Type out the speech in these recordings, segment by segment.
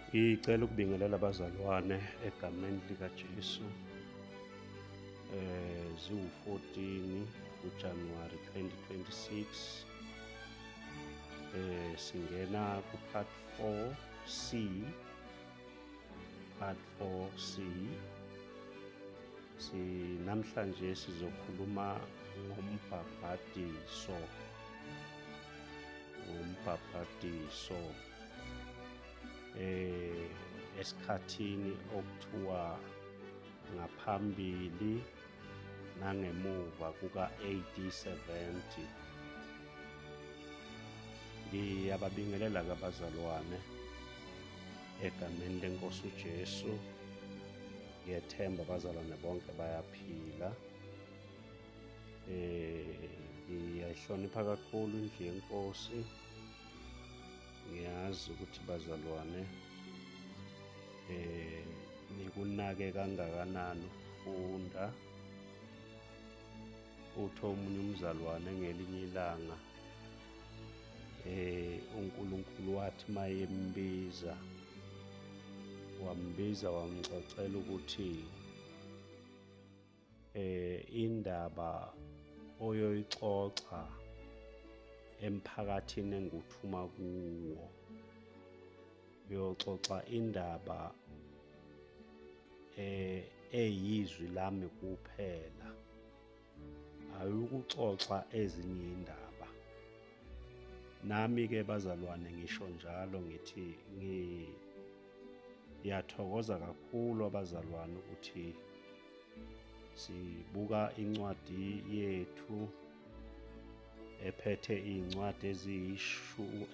Ngicela ukubingelela abazalwane egameni likaJesu. Ziwu-14 kuJanuwari 2026. Singena ku-part 4C, part 4C. Si namhlanje sizokhuluma ngombhabhadiso. Ngombhabhadiso. Esikhathini okuthiwa ngaphambili nangemuva kuka AD 70. Ngiyababingelela ke abazalwane egameni lenkosi uJesu. Ngiyethemba abazalwane bonke bayaphila. Ngiyayihlonipha kakhulu indlu yenkosi. Ngiyazi ukuthi bazalwane nikunake kangakanani ukufunda. Uthi omunye umzalwane ngelinye ilanga uNkulunkulu wathi mayembiza, wambiza wamxoxela ukuthi indaba oyoyixoxa emphakathini enguthuma kuwo, uyoxoxa indaba eyizwi lami kuphela, ayukuxoxa ezinye indaba. Nami ke bazalwane ngisho njalo ngithi ngiyathokoza kakhulu abazalwane ukuthi sibuka incwadi yethu ephethe iy'ncwadi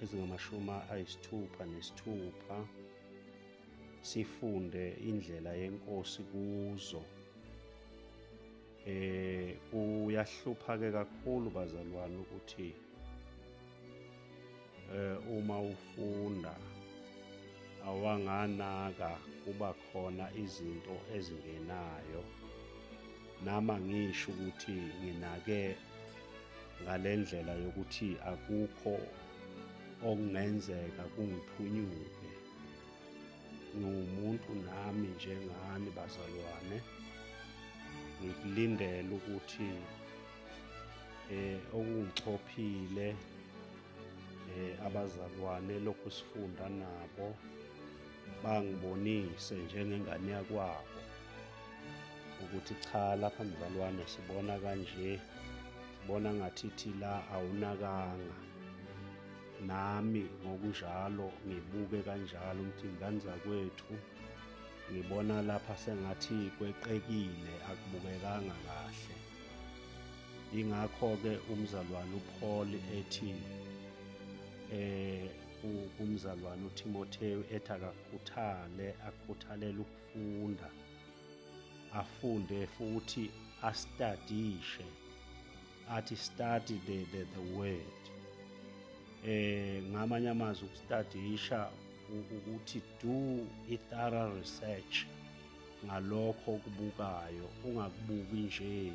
ezingama-66, sifunde indlela yenkosi kuzo. Kuyahlupha-ke kakhulu bazalwane ukuthi uma ufunda awanganaka kuba khona izinto ezingenayo. Nama ngisho ukuthi nginake ngalendlela yokuthi akukho okungenzeka kungiphunyuke. Ngiwumuntu nami njengani bazalwane, ngikulindele ukuthi okungichophile abazalwane lokhu sifunda nabo bangibonise njengengane yakwabo ukuthi cha, lapha mzalwane sibona kanje, sibona ngathi la awunakanga. Nami ngokunjalo ngibuke kanjalo ukuthi ngane zakwethu ngibona lapha sengathi kweqekile, akubukekanga kahle. Ingakho-ke umzalwane uPaul ethi kumzalwane uTimotheo ethi akakhuthale, akhuthalele ukufunda, afunde futhi astadishe, athi study the word. Ngamanye amazwi ukustadisha ukuthi do a thorough research ngalokho okubukayo, ungakubuki nje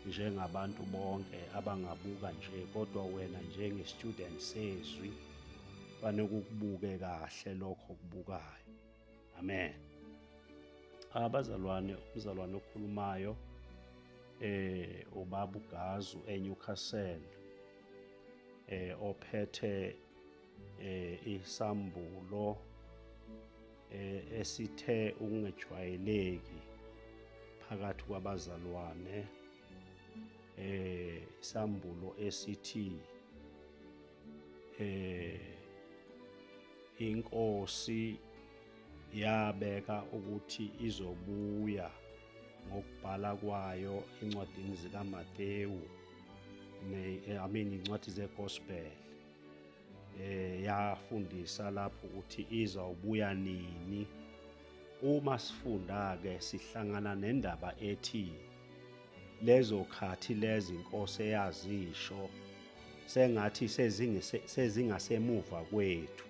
njengabantu bonke abangabuka nje, kodwa wena njenge-student sezwi fanele ukukubuke kahle lokho okubukayo. Amen. Abazalwane, umzalwane okhulumayo ubaba uGazu eNewcastle, ophethe isambulo esithe ukungejwayeleki phakathi kwabazalwane, isambulo esithi inkosi yabeka ukuthi izobuya ngokubhala kwayo encwadini zikaMathewu, I mean incwadi zegospel, yafundisa lapho ukuthi izawubuya nini. Uma sifunda ke sihlangana nendaba ethi lezo khathi lezi inkosi eyazisho sengathi sezingasemuva kwethu,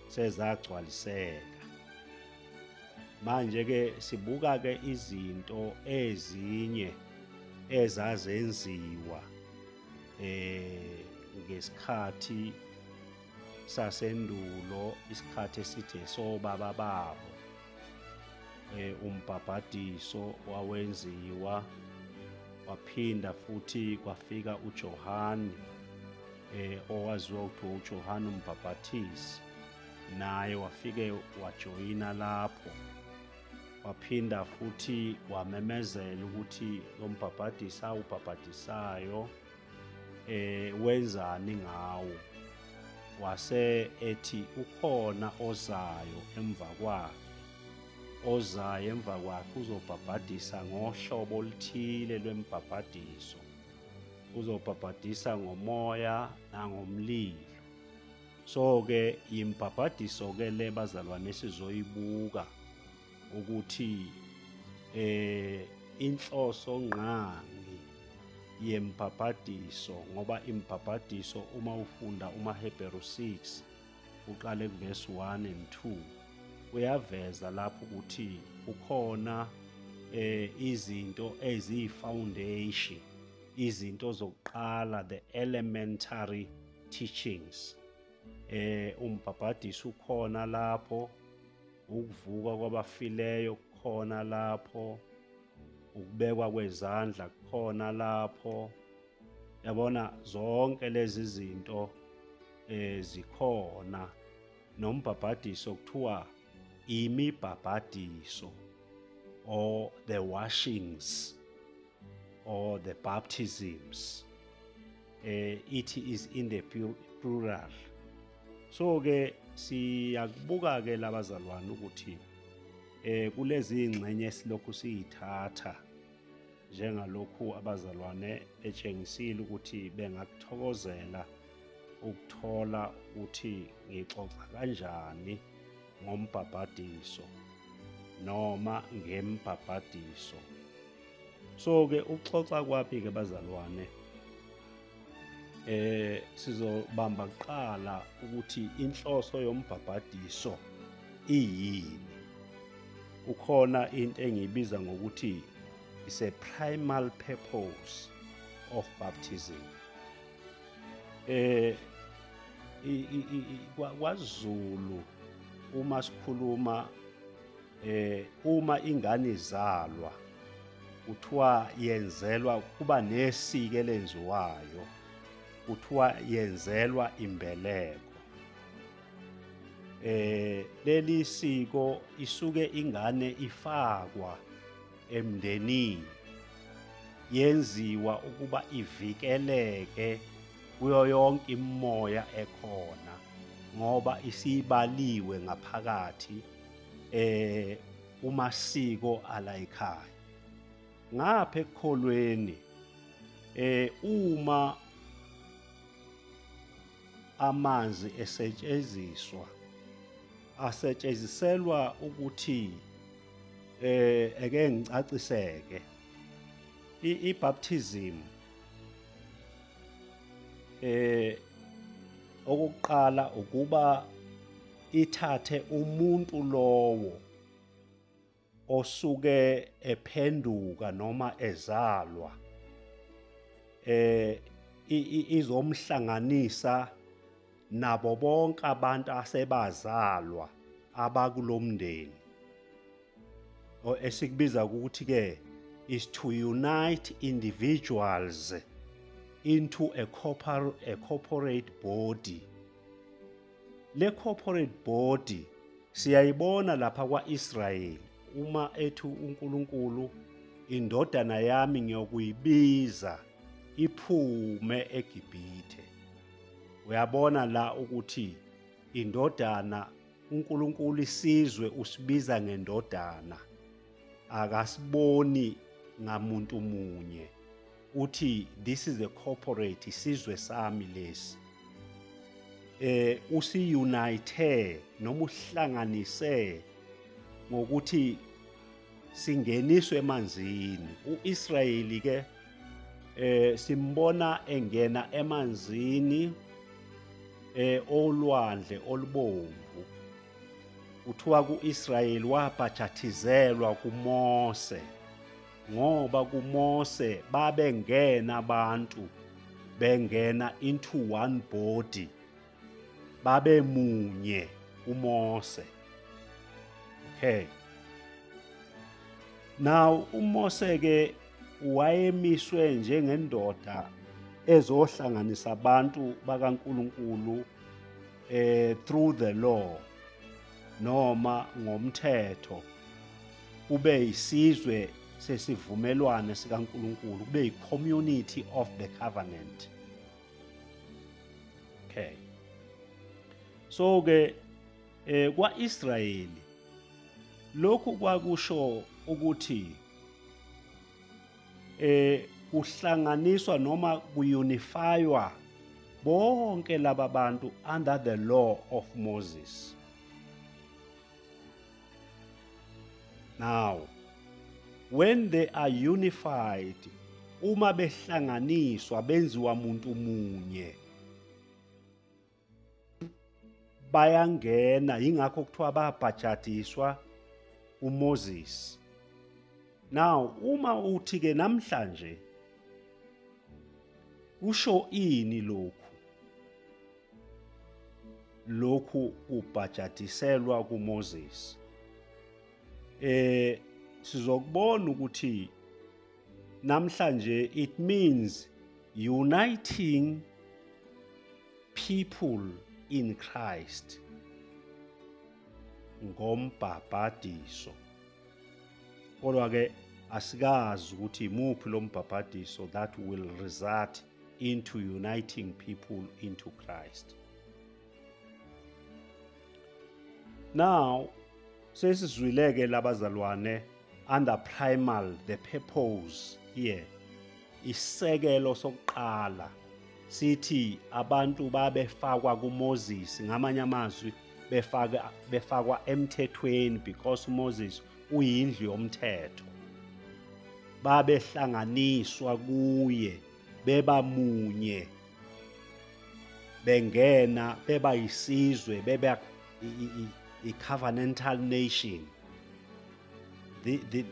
sezagcwaliseka. Manje ke sibuka ke izinto ezinye ezazenziwa ngesikhathi sasendulo, isikhathi esithe sobaba babo. Umbhabhadiso wawenziwa, waphinda futhi kwafika uJohane, owaziwa ukuthi uJohane umbhabhathisi, naye wafike wajoyina lapho, waphinda futhi wamemezela ukuthi lo mbhabhadisi awubhabhadisayo wenzani ngawo, wase ethi ukhona ozayo emva kwakhe, ozayo emva kwakhe uzobhabhadisa ngohlobo oluthile lwembhabhadiso, uzobhabhadisa ngomoya nangomlilo. So-ke yimbhabhadiso-ke le bazalwane sizoyibuka ukuthi inhloso ngqangi yembhabhadiso, ngoba imbhabhadiso uma ufunda umaHebheru 6 uqale kuverse 1 and 2 uyaveza lapho ukuthi kukhona izinto eziyi-foundation, izinto zokuqala, the elementary teachings. Umbhabhadiso ukhona lapho, ukuvuka kwabafileyo kukhona lapho, ukubekwa kwezandla kukhona lapho. Yabona, zonke lezi zinto zikhona. Nombhabhadiso kuthiwa imibhabhadiso or the washings or the baptisms, it is in the plural. So ke siyakubuka ke labazalwane ukuthi kulezi ingxenye esilokhu siyithatha, njengalokhu abazalwane betshengisile ukuthi bengakuthokozela ukuthola ukuthi ngixoxa kanjani ngombhabhadiso noma ngembhabhadiso. So ke ukuxoxa kwami ke bazalwane, sizobamba kuqala ukuthi inhloso yombhabhadiso iyini. Kukhona into engiyibiza ngokuthi is a primal purpose of baptism. KwaZulu uma sikhuluma, uma ingane izalwa, kuthiwa yenzelwa, kuba nesiko elenziwayo, kuthiwa yenzelwa imbeleko. Leli siko isuke ingane ifakwa emndenini, yenziwa ukuba ivikeleke kuyo yonke imimoya ekhona, ngoba isibaliwe ngaphakathi kumasiko ala ekhaya. Ngapha ekukholweni, uma amanzi esetshenziswa, asetshenziselwa ukuthi eke ngicaciseke, i-baptism okokuqala ukuba ithathe umuntu lowo osuke ephenduka noma ezalwa, izomhlanganisa nabo bonke abantu asebazalwa abakulomndeni, esikubiza ukuthi ke is to unite individuals into a corporate body. Le corporate body siyayibona lapha kwaIsrayeli uma ethi uNkulunkulu, "Indodana yami ngiyokuyibiza iphume eGibhithe." Uyabona la ukuthi indodana, uNkulunkulu isizwe usibiza ngendodana, akasiboni ngamuntu munye, uthi this is a corporate, isizwe sami lesi. Usi-unite noma uhlanganise ngokuthi singeniswe emanzini. uIsrayeli ke simbona engena emanzini olwandle olubomvu. Kuthiwa kuIsrayeli wabhajathizelwa kuMose, ngoba kuMose babengena abantu, bengena into one body. Babe munye uMose. Okay. Now uMose ke wayemiswe njengendoda ezohlanganisa abantu bakaNkuluNkulu through the law noma ngomthetho, kube isizwe sesivumelwano sikaNkuluNkulu, kube i-community of the covenant. Okay, so ke kwaIsrayeli lokhu kwakusho ukuthi kuhlanganiswa noma kuunifywa bonke laba bantu under the law of Moses. Now when they are unified, uma behlanganiswa benziwa muntu munye, bayangena. Ingakho kuthiwa babhajadiswa uMoses. Now uma uthi ke namhlanje kusho ini lokhu ubhajadiselwa kuMoses, sizokubona ukuthi namhlanje it means uniting people in Christ ngombhabhadiso. Kodwa ke asikazi ukuthi imuphi lo mbhabhadiso that will result into uniting people into Christ. Now sesizwileke labazalwane under primal the purpose here, isisekelo sokuqala sithi abantu babefakwa kuMoses, ngamanye amazwi befakwa emthethweni, because uMoses uyindlu yomthetho. Babehlanganiswa kuye, beba munye, bengena beba yisizwe, beba i-covenantal nation.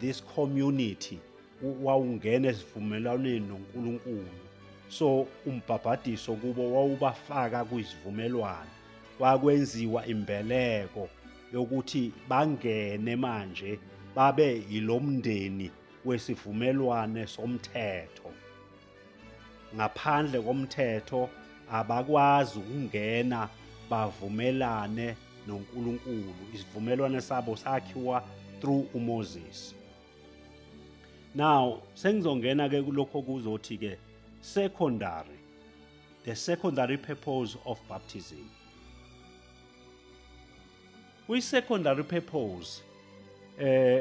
This community wawungena esivumelwaneni noNkulunkulu. So umbhabhadiso kubo wawubafaka kwisivumelwano, kwakwenziwa imbeleko yokuthi bangene manje babe yilomndeni wesivumelwane somthetho. Ngaphandle komthetho abakwazi ukungena bavumelane noNkulunkulu. Isivumelwane sabo sakhiwa through uMoses. Now sengizongena ke kulokho kuzothi ke secondary, the secondary purpose of baptism. Kwi secondary purpose,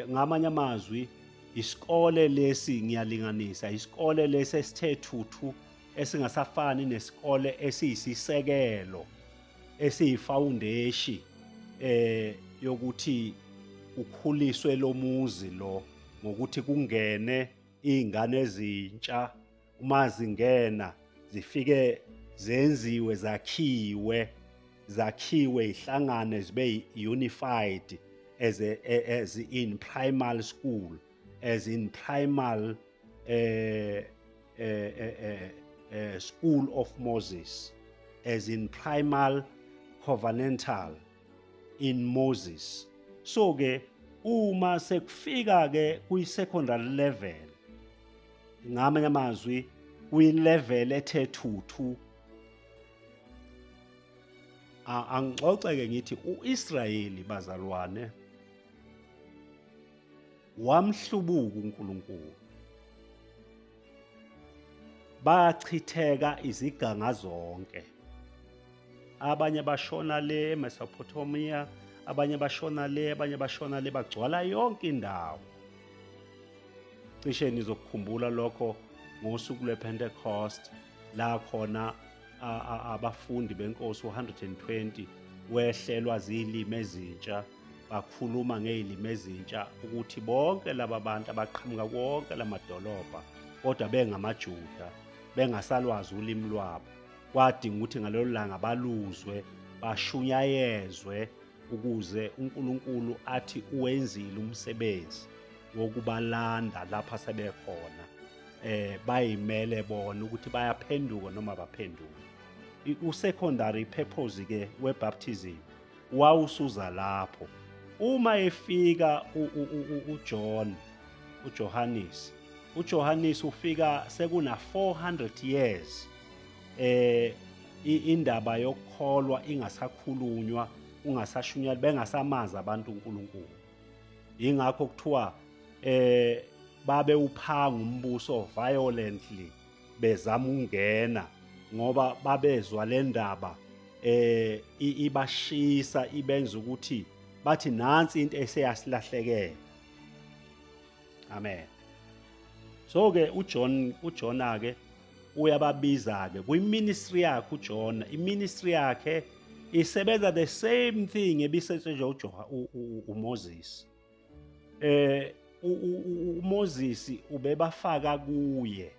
ngamanye amazwi isikole lesi, ngiyalinganisa, isikole lesi esithe thuthu esingasafani nesikole esiyisisekelo esiyifoundation yokuthi ukhuliswe lomuzi lo ngokuthi kungene izingane ezintsha. Uma zingena zifike zenziwe, zakhiwe ihlangane, zibe unified as in primal school, as in primal school of Moses, as in primal covenantal in Moses. So ke uma sekufika ke kwi secondary level, ngamanye amazwi kwi level ethe thuthu, angixoxe ke ngithi uIsrayeli bazalwane wamhlubuka uNkulunkulu, bachitheka iziganga zonke. Abanye bashona le eMesopotamia, abanye bashona le, abanye bashona le, bagcwala yonke indawo. Cishe nizokukhumbula lokho ngosuku lwePentecost, la khona abafundi benkosi u120 wehlelwa zilimi ezintsha, bakhuluma ngezilimi ezintsha, ukuthi bonke laba bantu abaqhamuka konke lamadolobha kodwa bengamaJuda, bengasalwazi ulimi lwabo, kwadinga ukuthi ngalelo langa baluzwe, bashunyayezwe ukuze uNkulunkulu athi uwenzile umsebenzi wokubalanda lapha sebekhona, bayimele bona ukuthi bayaphenduka noma baphenduka. U-secondary purpose ke we-baptism wawusuza lapho. Uma efika uJohn, uJohannes, uJohannes ufika sekuna 400 years indaba yokukholwa ingasakhulunywa, ungasashunyelwa, bengasamazi abantu uNkulunkulu. Ingakho kuthiwa babe uphanga umbuso violently, bezama ukungena ngoba babezwa le ndaba ibashisa, ibenza ukuthi bathi nansi into eseyasilahlekela. Amen. So ke uJohn, uJona ke uyababiza ke kwiministry yakhe. uJona, iministry yakhe isebenza the same thing ebisetshenzwa uMoses. uMoses ubebafaka kuye,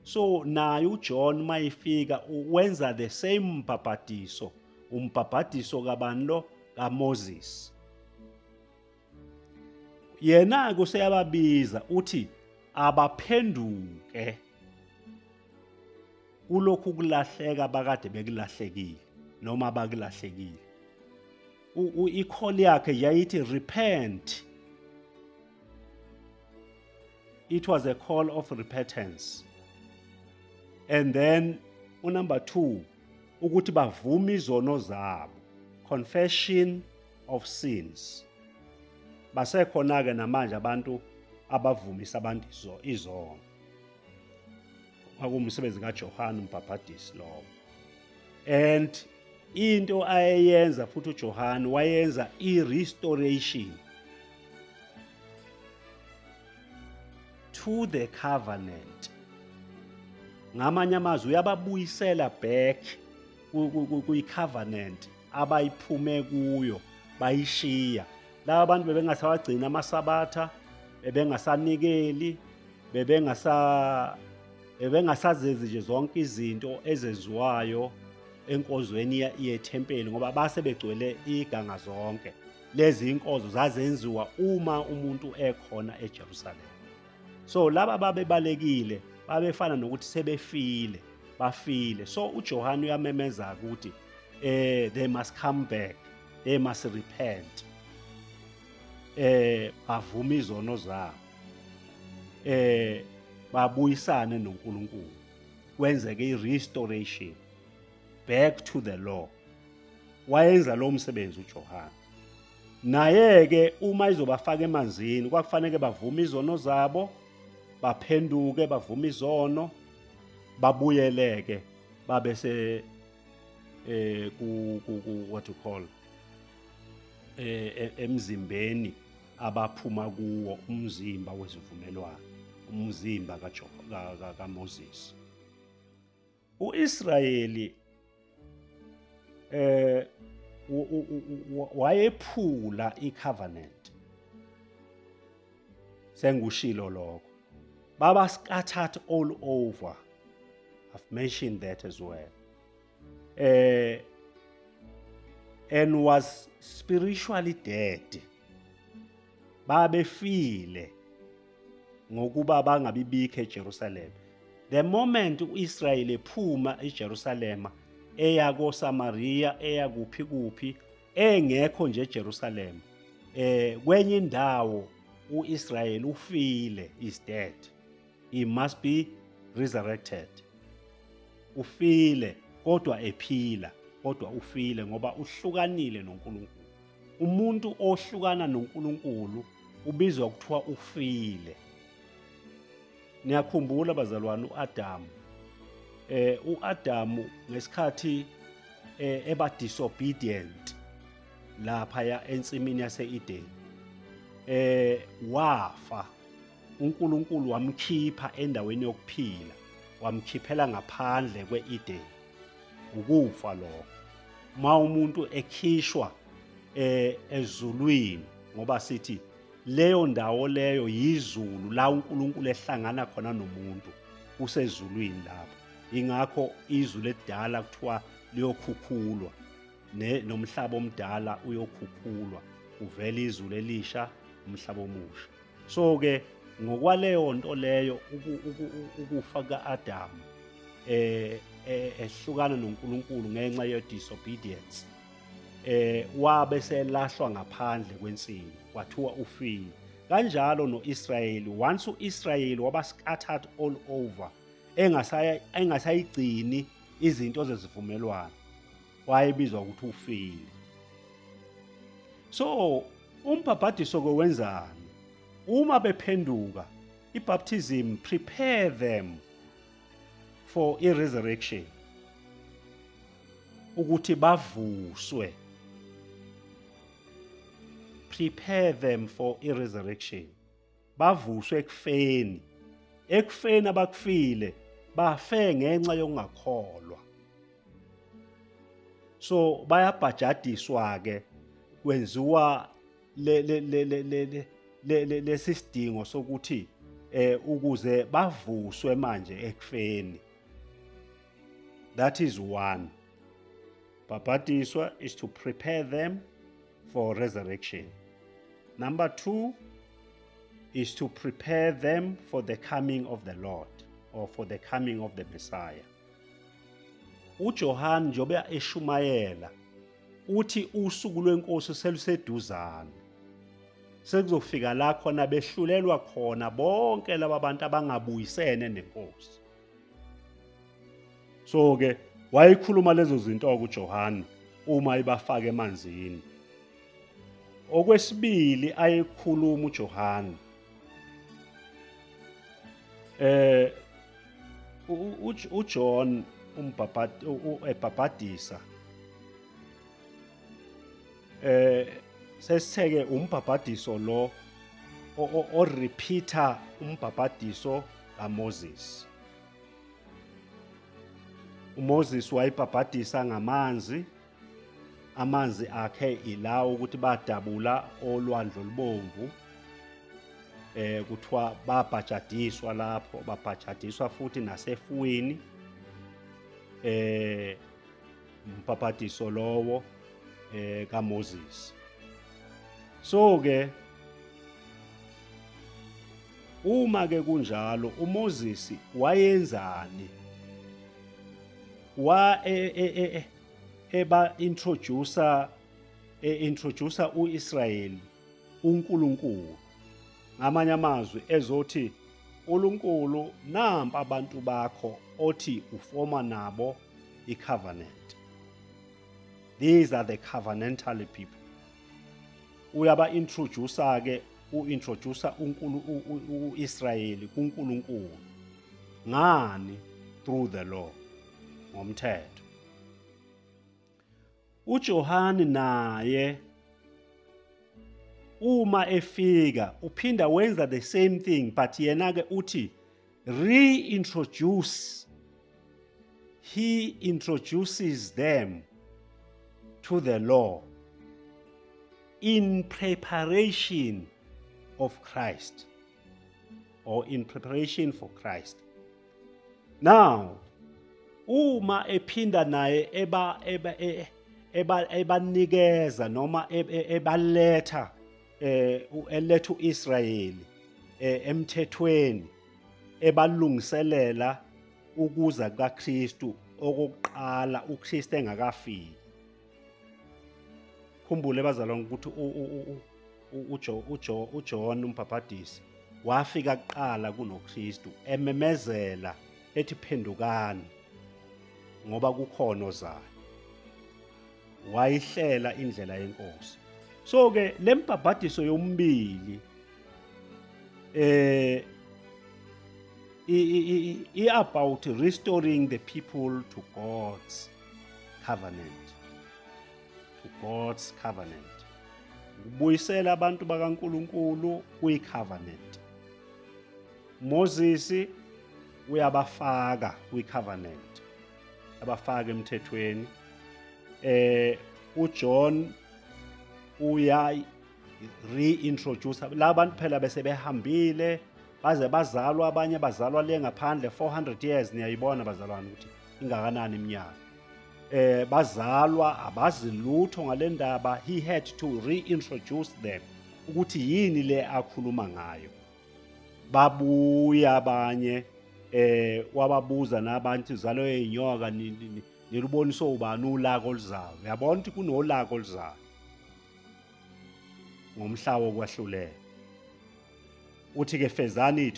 so naye uJohn mayifika wenza the same mbhabhadiso, umbhabhadiso kabani lo? KaMoses. Yena ke useyababiza, uthi abaphenduke kulokhu kulahleka bakade bekulahlekile noma bakulahlekile. I-call yakhe yayithi repent. It was a call of repentance, and then unumber 2 ukuthi bavume izono zabo, confession of sins. Basekhona ke namanje abantu abavumisa abantu izono. Kwakuwumsebenzi kaJohane umbhabhadisi lowo. And into ayeyenza futhi uJohane, wayenza i-restoration to the covenant. Ngamanye amazwi, uyababuyisela back kwi-covenant abayiphume kuyo, bayishiya. Laba bantu bebengasawagcina amasabatha, bebengasanikeli, bebengasazenzi nje zonke izinto ezenziwayo enkonzweni yethempeli, ngoba base begcwele iganga zonke. Lezi inkonzo zazenziwa uma umuntu ekhona eJerusalem. So laba babebalekile, babefana nokuthi sebefile, bafile. So uJohane uyamemeza ukuthi they must come back, they must repent, bavume izono zabo, babuyisane noNkulunkulu, kwenzeke i-restoration back to the law. Wayenza lo msebenzi uJohane. Naye ke uma izobafaka emanzini, kwakufanele bavume izono zabo, baphenduke, bavume izono, babuyeleke, babe se ku what you call emzimbeni abaphuma kuwo, umzimba wesivumelwano, umzimba kaMoses. uIsrayeli wayephula icovenant, sengushilo lokho. Baba scattered all over, I've mentioned that as well, and was spiritually dead. Babefile ngokuba bangabibikho eJerusalem. The moment uIsrael ephuma eJerusalem eya koSamaria, eya kuphi kuphi, engekho nje eJerusalem, kwenye indawo, uIsrael ufile, is dead. He must be resurrected. Ufile kodwa ephila, kodwa ufile ngoba uhlukanile noNkulunkulu. Umuntu ohlukana noNkulunkulu ubizwa kuthiwa ufile. Niyakhumbula bazalwane, uAdam, uAdam ngesikhathi eba disobedient lapha ya ensimini yaseEden, wafa. uNkulunkulu wamkhipha endaweni yokuphila, wamkhiphela ngaphandle kweEden. Ukufa lokho uma umuntu ekhishwa ezulwini, ngoba sithi leyo ndawo leyo yizulu la uNkulunkulu ehlangana khona nomuntu, usezulwini lapho. Ingakho izulu elidala kuthiwa liyokhukhulwa, nomhlaba omdala uyokhukhulwa, uvela izulu elisha, umhlaba omusha. So ke ngokwaleyo nto leyo, ukufa kaAdam ehlukana noNkulunkulu ngenxa ye disobedience, wabe selahlwa ngaphandle kwensimu, kwathiwa ufile. Kanjalo noIsrayeli, once uIsrayeli waba scattered all over, engasayigcini izinto zezivumelwano, wayebizwa ukuthi ufile. So umbhabhadiso ke wenzani uma bephenduka? I-baptism prepare them for i-resurrection, ukuthi bavuswe. Prepare them for i-resurrection, bavuswe ekufeni. Ekufeni abakufile, bafe ngenxa yokungakholwa. So bayabhajadiswa ke, kwenziwa le le le le le le lesisidingo sokuthi ukuze bavuswe manje ekufeni. That is one. Bhabhadiswa is to prepare them for resurrection. Number 2 is to prepare them for the coming of the Lord or for the coming of the Messiah. UJohn njobe eshumayela uthi usuku lwenkosi seluseduzane, sekuzofika la khona behlulelwa khona bonke laba bantu abangabuyisene nenkosi. So ke wayekhuluma lezo zinto kuJohn uma ibafaka emanzini. Okwesibili ayekhuluma uJohn, uJohn ebhabhadisa, sesitheke umbhabhadiso lo o repeater umbhabhadiso kaMoses. uMoses wayibhabhadisa ngamanzi, amanzi akhe ilawo ukuthi badabula olwandle olubomvu, kuthiwa babhajadiswa lapho, babhajadiswa futhi nasefuwini, umbhabhadiso lowo kaMoses. So ke uma ke kunjalo, uMoses wayenzani? Wa eba introducer uIsrayeli uNkulunkulu. Ngamanye amazwi ezothi, uNkulunkulu, nampa abantu bakho othi ufoma nabo icovenant. These are the covenantal people. Uyaba introducer ke, uintroducer uIsrayeli kuNkulunkulu ngani? Through the law, ngomthetho. uJohani naye uma efika uphinda wenza the same thing, but yena ke uthi reintroduce, he introduces them to the law in preparation of Christ or in preparation for Christ. Now uma ephinda naye eba ebanikeza noma ebaletha, eletha uIsrayeli emthethweni, ebalungiselela ukuza kaKristu okokuqala, uKristu engakafiki. Khumbule bazalwane ukuthi uJo uJo uJohn umbhabhadisi wafika kuqala kunoKristu, ememezela ethi, "Phendukani ngoba kukhona ozayo." Wayihlela indlela yenkosi. So ke lembhabhadiso yombili i about restoring the people to God's covenant, to God's covenant, ukubuyisela abantu bakaNkuluNkulu kwi-covenant. Moses uyabafaka kwi-covenant, abafaka emthethweni. uJohn uya reintroduce labantu phela bese behambile, baze bazalwa, abanye bazalwa le ngaphandle 400 years. Niyayibona bazalwane ukuthi ingakanani iminyaka. Bazalwa abazi lutho ngale ndaba. He had to reintroduce them ukuthi yini le akhuluma ngayo. Babuya abanye Wababuza nabantu, zalo yey'nyoka, nilubonisa ubani ulaka oluzayo. Uyabona ukuthi kunolaka oluzayo ngomhla wokwahlulela. Uthi-ke fezani,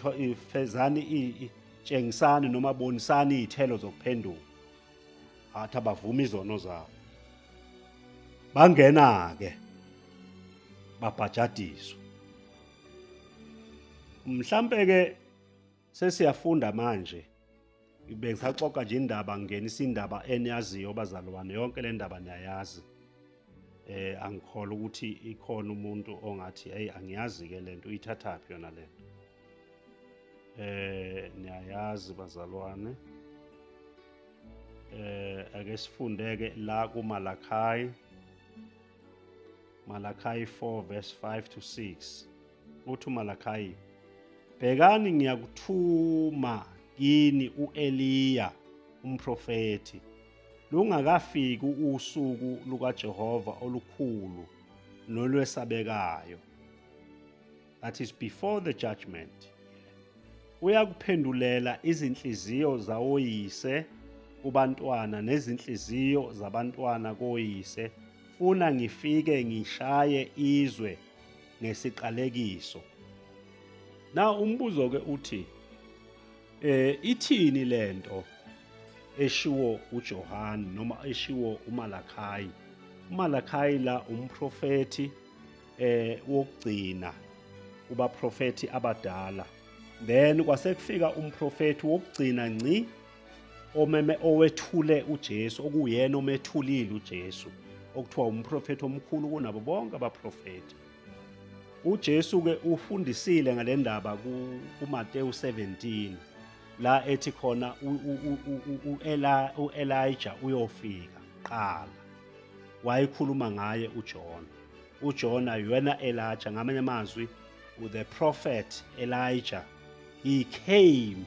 fezani, tshengisani noma bonisani iy'thelo zokuphenduka. Athi abavuma izono zabo, bangena-ke babhajadiswa. Mhlampe-ke sesiyafunda manje, bengisaxoxa nje indaba, ngingenisa indaba eniyaziyo bazalwane, yonke le ndaba niyayazi. Angikholwa ukuthi ikhona umuntu ongathi, "Hey, angiyazi ke lento, uyithathaphi yona lento?" Niyayazi bazalwane. Ake sifundeke la kuMalachi, Malachi 4 verse 5 to 6. Uthi uMalachi, "Bhekani, ngiyakuthuma kini uEliya umprofeti lungakafiki usuku lukaJehova olukhulu nolwesabekayo." That is before the judgment. "Uyakuphendulela izinhliziyo zawoyise kubantwana nezinhliziyo zabantwana koyise, funa ngifike ngishaye izwe ngesiqalekiso." Na umbuzo ke uthi, ithini lento eshiwo uJohn noma eshiwo uMalachi? UMalachi la umprofeti wokugcina kubaprofeti abadala. Then kwasekufika umprofeti wokugcina ngci omeme owethule uJesu, okuyena omethulile uJesu, okuthiwa umprofeti omkhulu kunabo bonke abaprofeti. uJesu ke ufundisile ngale ndaba kuMateyu 17, la ethi khona uElijah uyofika qala. Wayekhuluma ngaye uJohn. uJona yena Elijah, ngamanye amazwi the prophet Elijah, he came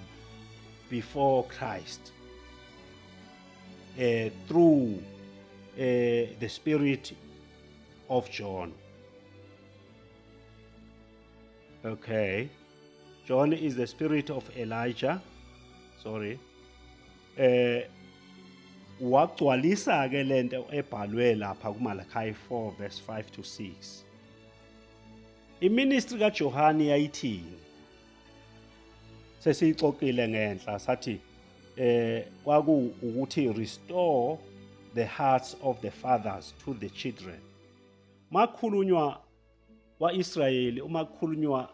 before Christ through the spirit of John. Okay, John is the spirit of Elijah, sorry. Wagcwalisa ke lento ebhalwe lapha kuMalachi 4 verse 5 to 6. Iministry kaJohani yayithini? Sesiyixoxile ngenhla, sathi kwaku ukuthi restore the hearts of the fathers to the children. Makhulunywa kwaIsrayeli, uma kukhulunywa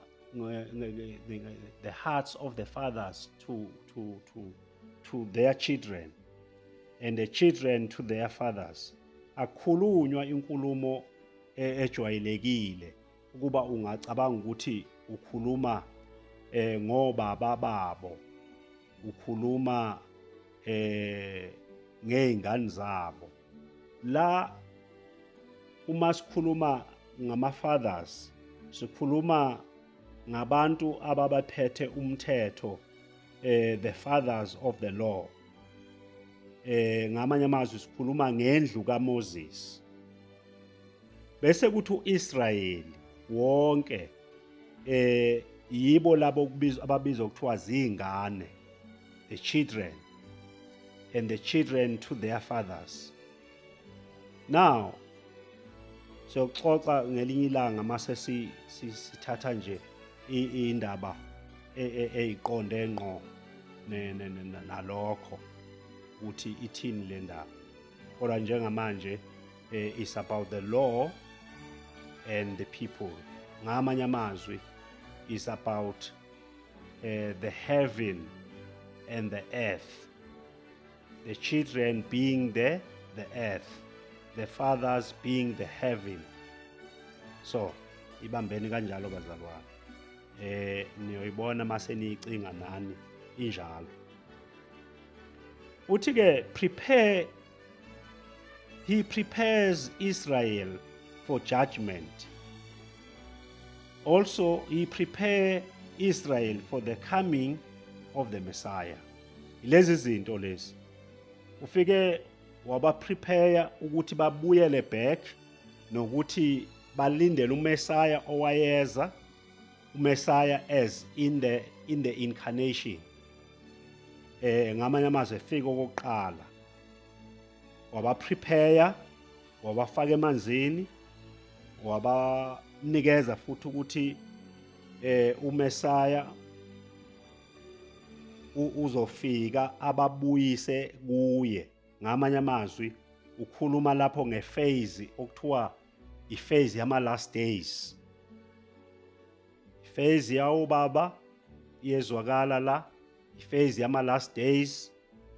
the hearts of the fathers to their children and the children to their fathers, akukhulunywa inkulumo ejwayelekile ukuba ungacabanga ukuthi ukhuluma ngobaba babo, ukhuluma ngezingane zabo. La uma sikhuluma ngama fathers, sikhuluma ngabantu ababaphethe umthetho, the fathers of the law. Ngamanye amazwi sikhuluma ngendlu kaMoses. Bese kuthi uIsrayeli wonke yibo labo kubizwa, ababizwa kuthiwa zingane, the children and the children to their fathers. Now siyoxoxa ngelinye ilanga mase sithatha nje indaba eyiqonde ngqo nalokho ukuthi ithini le ndaba. Kodwa njengamanje is about the law and the people. Ngamanye amazwi is about the heaven and the earth, the children being the earth, the fathers being the heaven. So ibambeni kanjalo bazalwane. Niyoyibona mase niyicinga nani injalo. Uthi ke prepare, he prepares Israel for judgment. Also he prepare Israel for the coming of the Messiah. Lezi zinto lezi ufike waba prepare ukuthi babuyele back nokuthi balindele uMessiah owayeza, uMessiah as in the incarnation. Ngamanye amazwi efika okokuqala waba prepare, wabafaka emanzini, wabanikeza futhi ukuthi uMesaya uzofika ababuyise kuye. Ngamanye amazwi ukhuluma lapho ngephase okuthiwa iphase yama last days, iphase yawo baba iyezwakala la, iphase yama last days,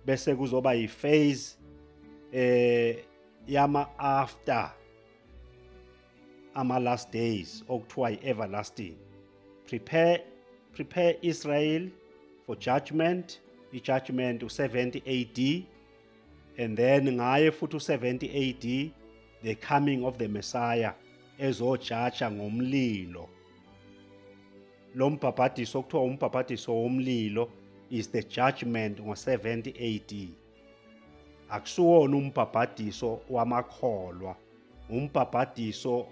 bese kuzoba iphase yama after ama last days okuthiwa i-everlasting. Prepare Israel for judgment, i-judgment u-70 AD, and then ngaye futhi u-70 AD, the coming of the Messiah ezojaja ngomlilo. Lo mbhabhadiso okuthiwa umbhabhadiso womlilo is the judgment ngo-70 AD. Akusiwona umbhabhadiso wamakholwa, umbhabhadiso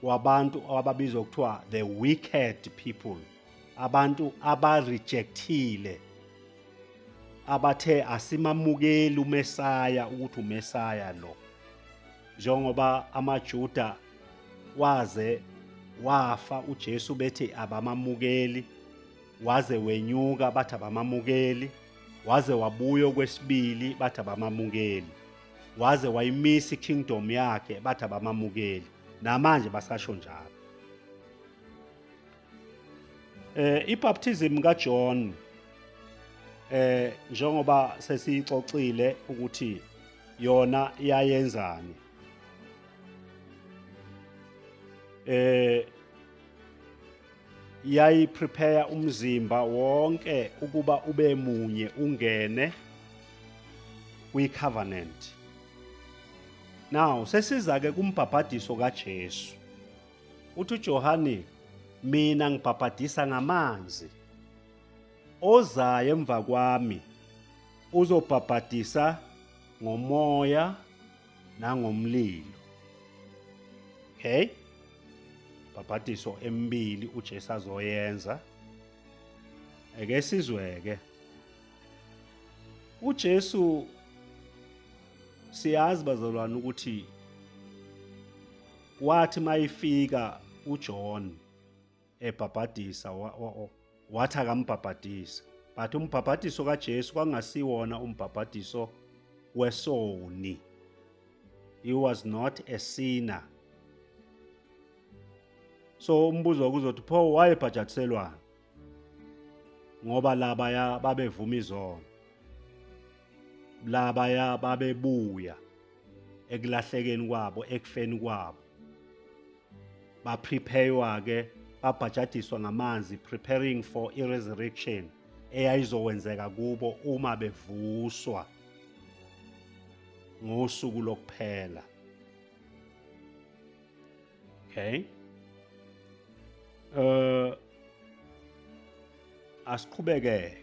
wabantu ababizwa kuthiwa the wicked people, abantu abarejectile, abathe asimamukeli uMesaya ukuthi uMesaya lo, njengoba amaJuda waze wafa uJesu bethi abamamukeli, waze wenyuka bathi abamamukeli, waze wabuya okwesibili bathi abamamukeli, waze wayimisa ikingdom yakhe bathi abamamukeli, namanje basasho njalo. Ibaptism kaJohn, njengoba sesiyixoxile ukuthi yona iyayenzani, yayi prepare umzimba wonke ukuba ube munye, ungene kwi covenant. Now sesiza ke kumbhabhadiso kaJesu. Uthi uJohane, mina ngibhabhadisa ngamanzi, ozayo emva kwami uzobhabhadisa ngomoya nangomlilo. Okay, bhabhadiso emibili uJesu azoyenza. Eke sizweke uJesu. Siyazi bazalwane ukuthi wathi mayifika uJohn ebhabhadisa, wathi akambhabhadise, but umbhabhadiso kaJesu kwangasiwona umbhabhadiso wesoni. He was not a sinner. So umbuzo kuzothi, pho wayebhajathiselwani? Ngoba labaya babevuma izono, labaya babebuya ekulahlekeni kwabo, ekufeni kwabo, baprepare ke, babhajadiswa ngamanzi, preparing for i-resurrection eyayizokwenzeka kubo uma bevuswa ngosuku lokuphela. Okay, asiqhubeke.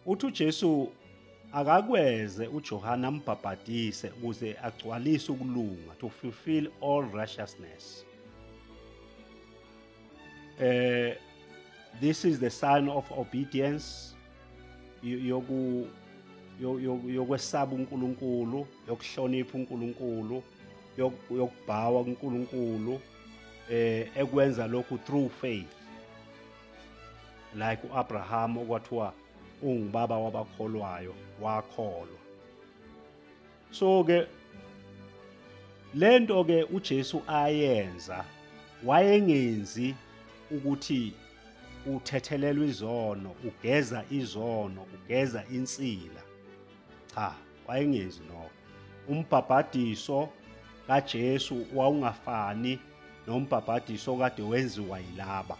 Uthi uJesu akakweze uJohane ambhabhadise ukuze agcwalise ukulunga, to fulfill all righteousness. This is the sign of obedience, yoku yokwesaba uNkulunkulu, yokuhlonipha uNkulunkulu, yokubhawa kuNkulunkulu, ekwenza lokhu through faith, like uAbraham okwathiwa ungubaba wabakholwayo, wakholwa. So ke lento ke uJesu ayenza, wayengenzi ukuthi uthethelelwa izono, ugeza izono, ugeza insila. Cha, wayengenzi lokho. Umbhabhadiso kaJesu wawungafani nombhabhadiso okade wenziwa yilaba.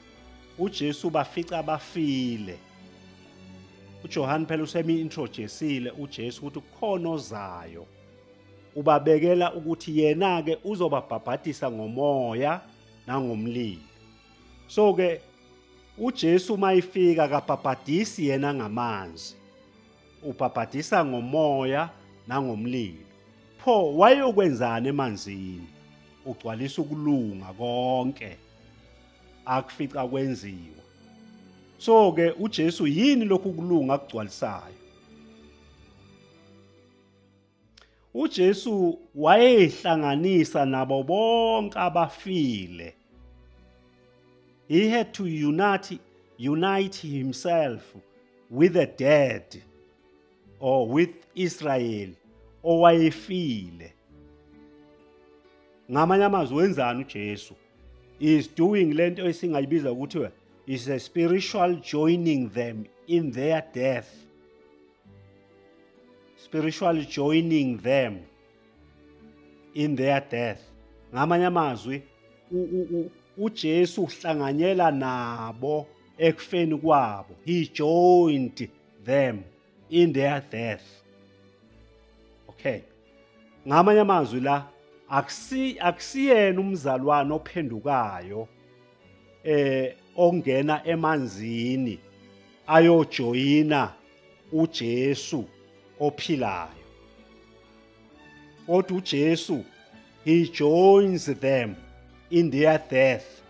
uJesu bafica bafile. uJohn phela usemi introduceile uJesu ukuthi kukhona ozayo, ubabekela ukuthi yena ke uzobabhabhadisa ngomoya nangomlilo. So ke uJesu mayifika kabhabhadisi yena ngamanzi, ubhabhadisa ngomoya nangomlilo. Pho wayokwenzani emanzini? Ugcwalisa ukulunga konke akufica kwenziwa. So ke uJesu yini lokhu kulunga akugcwalisayo? UJesu wayehlanganisa nabo bonke abafile. He had to unite himself with the dead or with Israel owayefile. Ngamanye amazwi wenzani uJesu? Is doing lento esingayibiza ukuthi is a spiritual joining them in their death. Spiritually joining them in their death. Ngamanye amazwi uJesu uhlanganyela nabo ekufeni kwabo. He joined them in their death. Okay. Ngamanye amazwi la akusiyena umzalwane ophendukayo ongena emanzini ayojoyina uJesu ophilayo. Kodwa uJesu, he joins them in their death.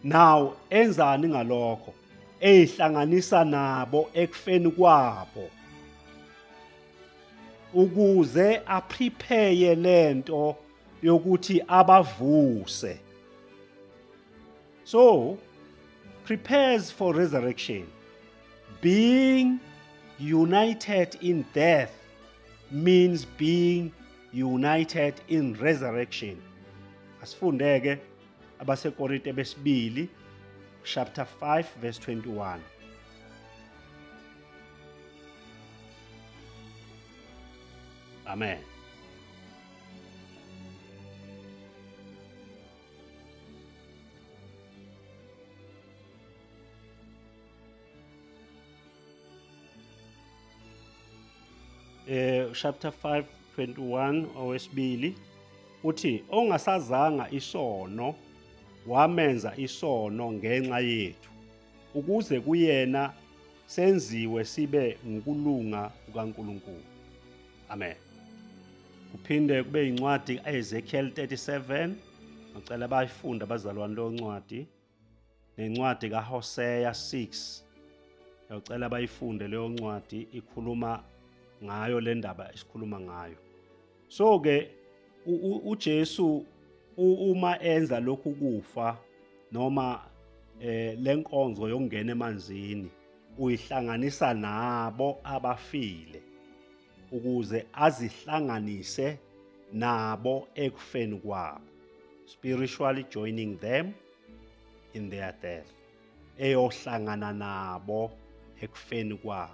Now enzani ngalokho? Eyihlanganisa nabo ekufeni kwabo ukuze aprepare lento yokuthi abavuse. So prepares for resurrection. Being united in death means being united in resurrection. Asifundeke abaseKorinte besibili chapter 5 verse 21. Amen. Chapter 5 21 owesibili uthi ongasazanga isono wamenza isono ngenxa yethu ukuze kuyena senziwe sibe ngukulunga kukaNkuluNkulu. Amen. Kuphinde kube incwadi kaEzekiel 37, ngicela bayifunda abazalwane leyo ncwadi, nencwadi kaHosea 6. Ngiyacela bayifunde leyo ncwadi, ikhuluma ngayo le ndaba esikhuluma ngayo. So ke uJesu uma enza lokhu kufa noma lenkonzo yokungena emanzini uyihlanganisa nabo abafile ukuze azihlanganise nabo ekufeni kwabo, spiritually joining them in their death, eyohlangana nabo ekufeni kwabo,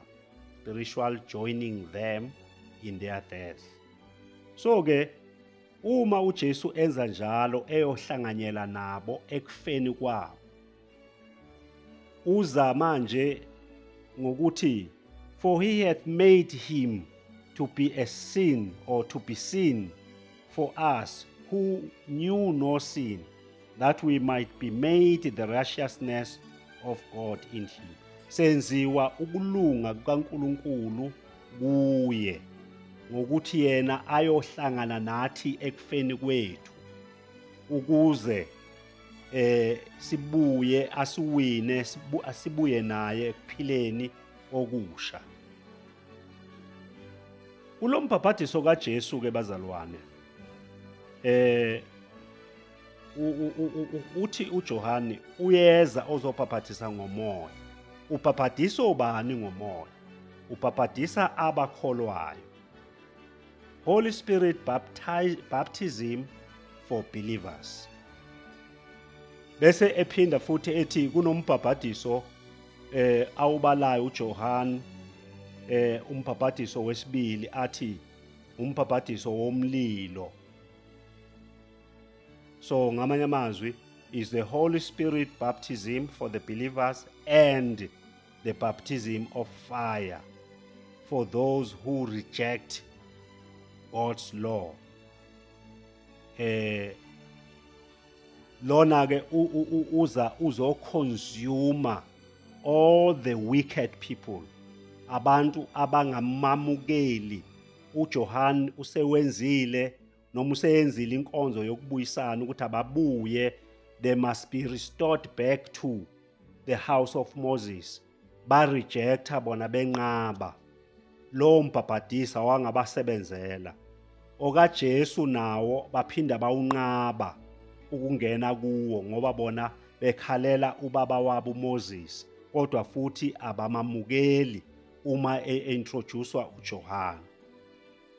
spiritual joining them in their death. So ke uma uJesu enza njalo eyohlanganyela nabo ekufeni kwabo, uza manje ngokuthi for he hath made him to be a sin or to be sin for us who knew no sin, that we might be made the righteousness of God in him. Senziwa ukulunga kukaNkuluNkulu kuye ngokuthi yena ayohlangana nathi ekufeni kwethu ukuze sibuye asiwine, asibuye naye ekuphileni okusha. Kulombhabhadiso kaJesu ke bazalwane, uthi uJohane uyeza ozobhabhadisa ngomoya. Ubhabhadisa obani ngomoya? Ubhabhadisa abakholwayo. Holy Spirit baptism for believers. Bese ephinda futhi ethi kunombhabhadiso awubalayo uJohane, umbhabhadiso wesibili, athi umbhabhadiso womlilo. So ngamanye amazwi is the Holy Spirit baptism for the believers and the baptism of fire for those who reject God's law. Lona ke uza uzoconsume all the wicked people, abantu abangamamukeli. uJohn usewenzile noma useyenzile inkonzo yokubuyisana ukuthi ababuye They must be restored back to the house of Moses. Ba rejecta bona, benqaba lowo mbhabhadisa wangabasebenzela. OkaJesu nawo baphinda bawunqaba ukungena kuwo, ngoba bona bekhalela ubaba wabo uMoses, kodwa futhi abamamukeli uma e-introducewa uJohane.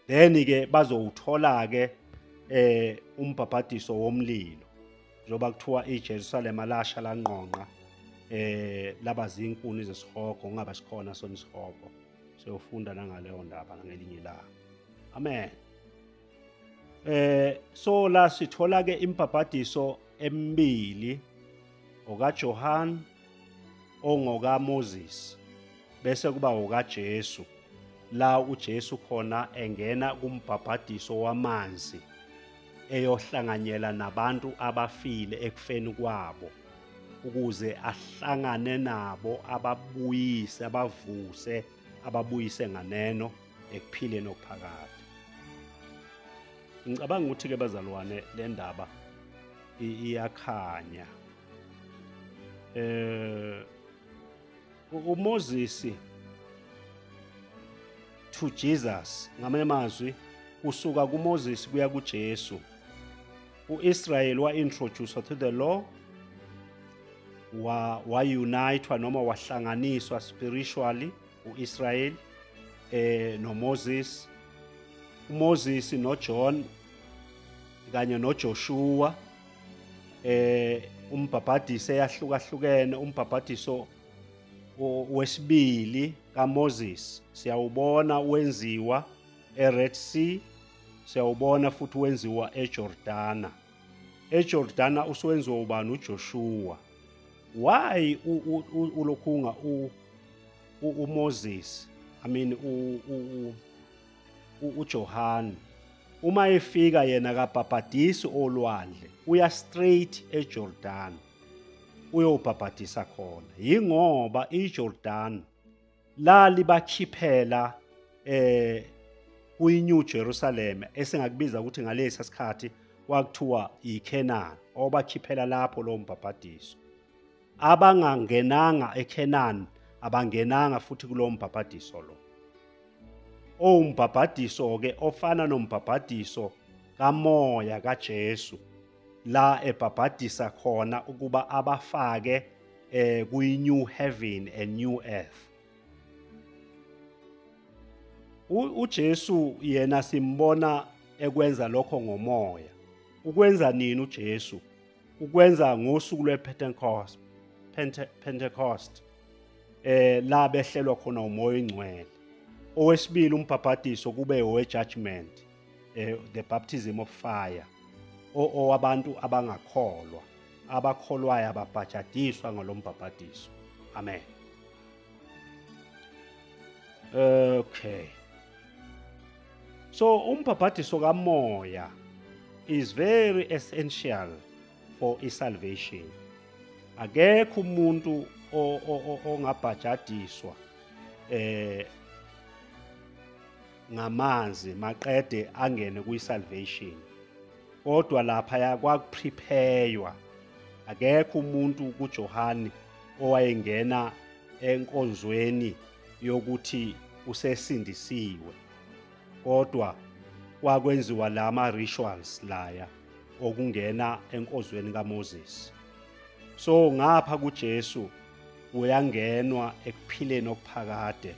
Then ke bazowuthola ke umbhabhadiso womlilo, njengoba kuthiwa iJerusalema lasha lanqonqa, laba zinkuni zesihogo, kungabe sikhona sona isihogo. Siyofunda nangaleyo ndaba ngelinye ilanga. Amen. So la sithola ke imbhabhadiso emibili, okaJohn ongoka Moses, bese kuba okaJesu, la uJesu khona engena kumbhabhadiso wamanzi, eyohlanganyela nabantu abafile ekufeni kwabo, ukuze ahlangane nabo, ababuyise, abavuse, ababuyise nganeno ekuphileni okuphakade. Ngicabanga ukuthi ke bazalwane, le ndaba iyakhanya. uMoses to Jesus, ngamanye amazwi kusuka kuMoses kuya kuJesu, uIsrael wa-introduced to the law, wa wa-unitwa noma wahlanganiswa spiritually uIsrael noMoses, uMoses noJohn kanye noJoshua. Umbhabhadiso eyahlukahlukene, umbhabhadiso wesibili kaMoses siyawubona wenziwa eRed Sea, siyawubona futhi wenziwa eJordana. EJordana usuwenziwa ubani? UJoshua. Why ulokhunga uMoses, I mean uJohn, uma efika yena kabhabhadisi olwandle, uya straight eJordan uyobhabhadisa khona? Yingoba iJordan lalibakhiphela kuyiNew Jerusalem, esingakubiza ukuthi ngalesa sikhathi kwakuthiwa iCanaan, obakhiphela lapho lo mbhabhadiso. Abangangenanga eCanaan abangenanga futhi kulo mbhabhadiso lo, owumbhabhadiso ke ofana nombhabhadiso kamoya kaJesu, la ebhabhadisa khona ukuba abafake kuyi new heaven and new earth. UJesu yena simbona ekwenza lokho ngomoya. Ukwenza nini uJesu? Ukwenza ngosuku lwePentecost, Pentecost, la behlelwa khona umoya oyingcwele. Owesibili umbhabhadiso kube owe judgment, the baptism of fire, owabantu abangakholwa. Abakholwayo ababhajadiswa ngalombhabhadiso. Amen. Okay, so umbhabhadiso kamoya is very essential for isalvation. Akekho umuntu ongabhajadiswa ngamanzi maqede angene kuyi-salvation, kodwa lapha kwakuprepare. Akekho umuntu kuJohani owayengena enkonzweni yokuthi usesindisiwe, kodwa kwakwenziwa lama rituals laya okungena enkonzweni kaMoses. So ngapha kuJesu uyangenwa ekuphileni okuphakade,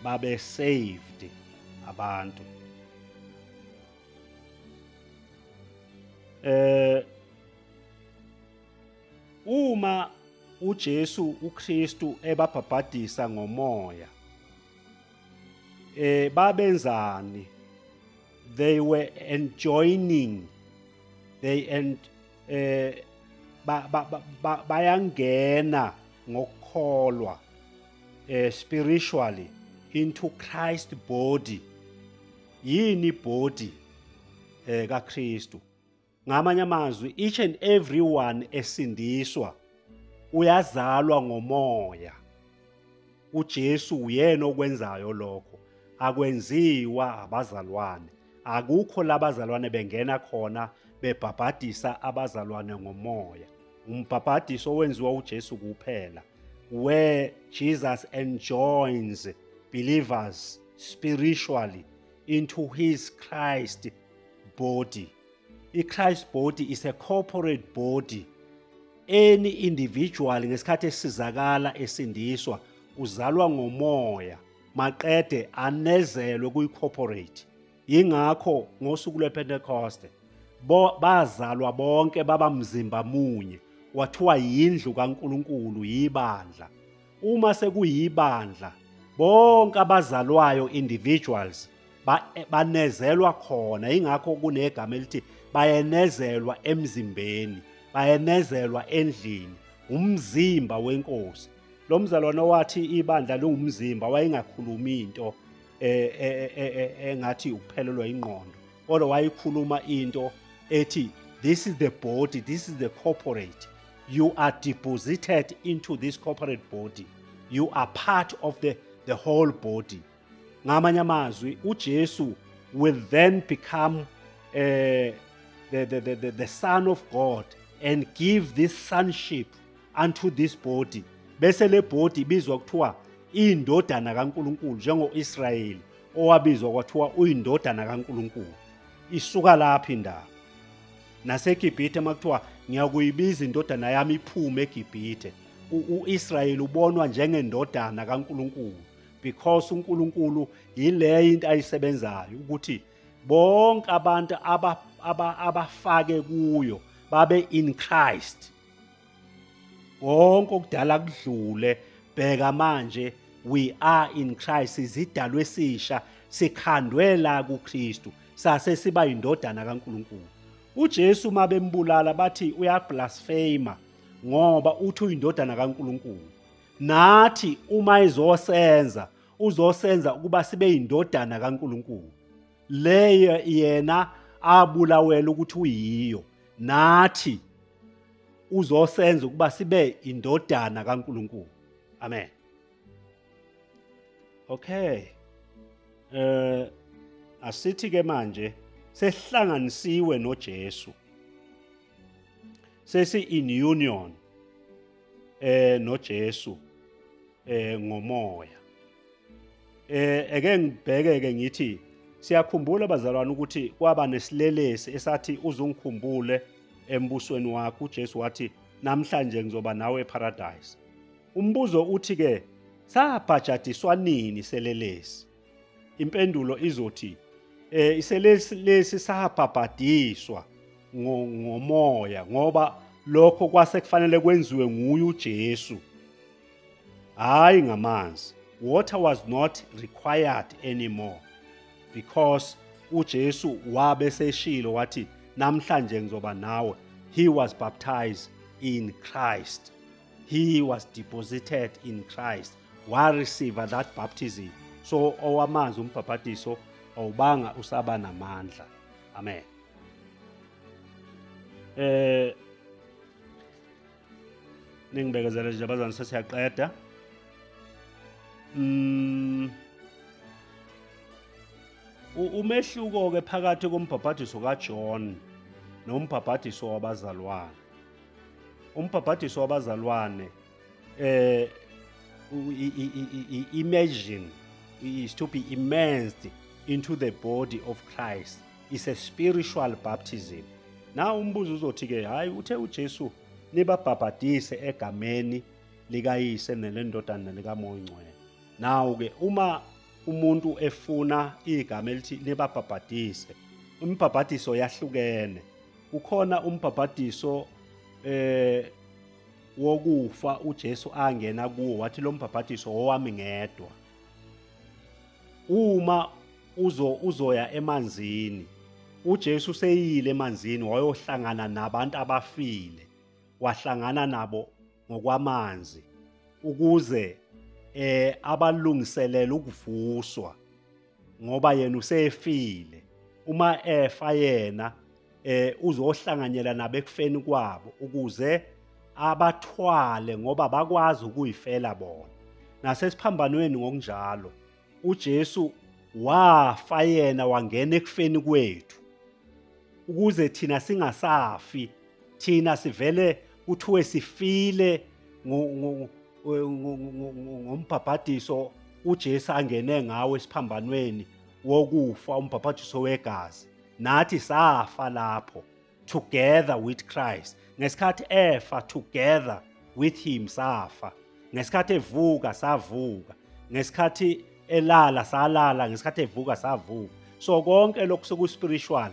babe saved abantu. Uma uJesu uKristu ebabhabhadisa ngomoya, babenzani? They were enjoining, they and bayangena ngokukholwa spiritually into Christ body. Yini body kaKristu? Ngamanye amazwi, each and everyone esindiswa uyazalwa ngomoya. uJesu uyena okwenzayo lokho, akwenziwa abazalwane. Akukho labazalwane bengena khona. bebhabhadisa abazalwane ngomoya. Umbhabhadiso owenziwa uJesu kuphela, where Jesus enjoins believers spiritually into his Christ body. I-Christ body is a corporate body. Any individual ngesikhathi esizakala esindiswa uzalwa ngomoya maqede anezelwe kuyi-corporate. Yingakho ngosuku lwePentecoste bazalwa bonke baba mzimba munye, wathiwa yindlu kaNkulunkulu, yibandla. Uma sekuyibandla, bonke abazalwayo individuals banezelwa khona. Ingakho kunegama elithi bayenezelwa emzimbeni, bayenezelwa endlini, umzimba wenkosi. Lo mzalwane wathi ibandla liwumzimba wayengakhulumi into engathi ukuphelelwa ingqondo, kodwa wayekhuluma into ethi this is the body, this is the corporate. You are deposited into this corporate body, you are part of the whole body. Ngamanye amazwi, uJesu will then become the Son of God and give this sonship unto this body, bese le body ibizwa kuthiwa indodana kaNkulunkulu, njengoIsrayeli owabizwa kwathiwa uyindodana kaNkulunkulu. Isuka lapha indaba. NaseGibhithe makuthiwa ngiyakuyibiza indodana yami iphume eGibhithe, uIsrayeli ubonwa njengendodana kaNkulunkulu, because uNkulunkulu yileyo into ayisebenzayo ukuthi bonke abantu abafake kuyo babe in Christ. Konke okudala kudlule, bheka manje we are in Christ, izidalwe esisha, sikhandwe la kuKristu, sase siba indodana kaNkulunkulu. uJesu uma bembulala bathi uyablasphema ngoba uthi uyindodana kaNkulunkulu. Nathi uma ezosenza, uzosenza ukuba sibe indodana kaNkulunkulu. Leyo yena abulawela ukuthi uyiyo, nathi uzosenza ukuba sibe indodana kaNkulunkulu. Amen. Okay. Asithi ke manje sehlanganisiwe noJesu. Sesi in union noJesu ngomoya. Eke ngibheke ke ngithi siyakhumbula bazalwane ukuthi kwaba nesilelesi esathi uzungikhumbule embusweni wakho. uJesu wathi namhlanje ngizoba nawe eParadise. Umbuzo uthi ke sabhajadiswa nini selelesi? Impendulo izothi iselelesi sabhabhadiswa ngomoya, ngoba lokho kwase kufanele kwenziwe nguye uJesu, hayi ngamanzi. Water was not required anymore because uJesu wabe seshilo wathi namhlanje ngizoba nawe. He was baptized in Christ, he was deposited in Christ, wa receive that baptism. So owamanzi umbhabhadiso awubanga usaba namandla. Amen. Ningibekezele nje abazalwane, sesiyaqeda. Umehluko ke phakathi kombhabhadiso kaJohn nombhabhadiso wabazalwane. Umbhabhadiso wabazalwane imagine is to be immersed into the body of Christ. It's a spiritual baptism. Now umbuzo uzothi ke, hayi, uthe uJesu nibabhabhadise egameni likaYise nelendodana nelikaMoya oNgcwele. Now ke uma umuntu efuna igama elithi nibabhabhadise, umbhabhadiso yahlukene. Kukhona umbhabhadiso wokufa uJesu angena kuwo, wathi lo mbhabhadiso owami ngedwa. Uma uzoya emanzini, uJesu useyile emanzini wayohlangana nabantu abafile, wahlangana nabo ngokwamanzi ukuze abalungiselele ukuvuswa, ngoba yena usefile. Uma efa yena uzohlanganyela nabo ekufeni kwabo ukuze abathwale, ngoba bakwazi ukuyifela bona. Nasesiphambanweni ngokunjalo uJesu wafa yena wangena ekufeni kwethu. Ukuze thina singasafi, thina sivele kuthiwe sifile ngombhabhadiso uJesu angene ngawo esiphambanweni wokufa, umbhabhadiso wegazi. Nathi safa lapho together with Christ. Ngesikhathi efa together with him safa. Ngesikhathi evuka savuka. Ngesikhathi elala salala, ngesikhathi evuka savuka. So konke lokhu seku spiritual.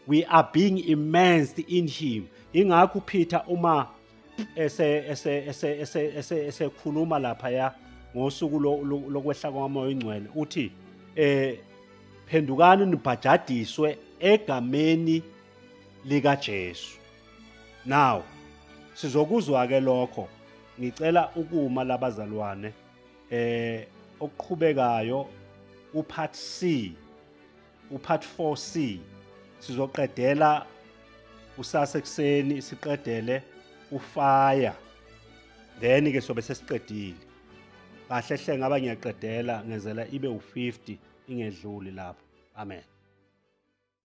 We are being immersed in him. Ingakho uPeter uma ese ese ese ese ese esekhuluma lapha ya ngosuku lokwehla kwaMoya oNgcwele uthi phendukani nibhajadiswe egameni lika Jesu. Now sizokuzwa ke lokho. Ngicela ukuma labazalwane okuqhubekayo upart C, upart 4C sizoqedela kusasa ekuseni, siqedele ufire, then ke sobe sesiqedile kahle hle. Ngaba ngiyaqedela ngenzela ibe u50 ingedluli lapho. Amen.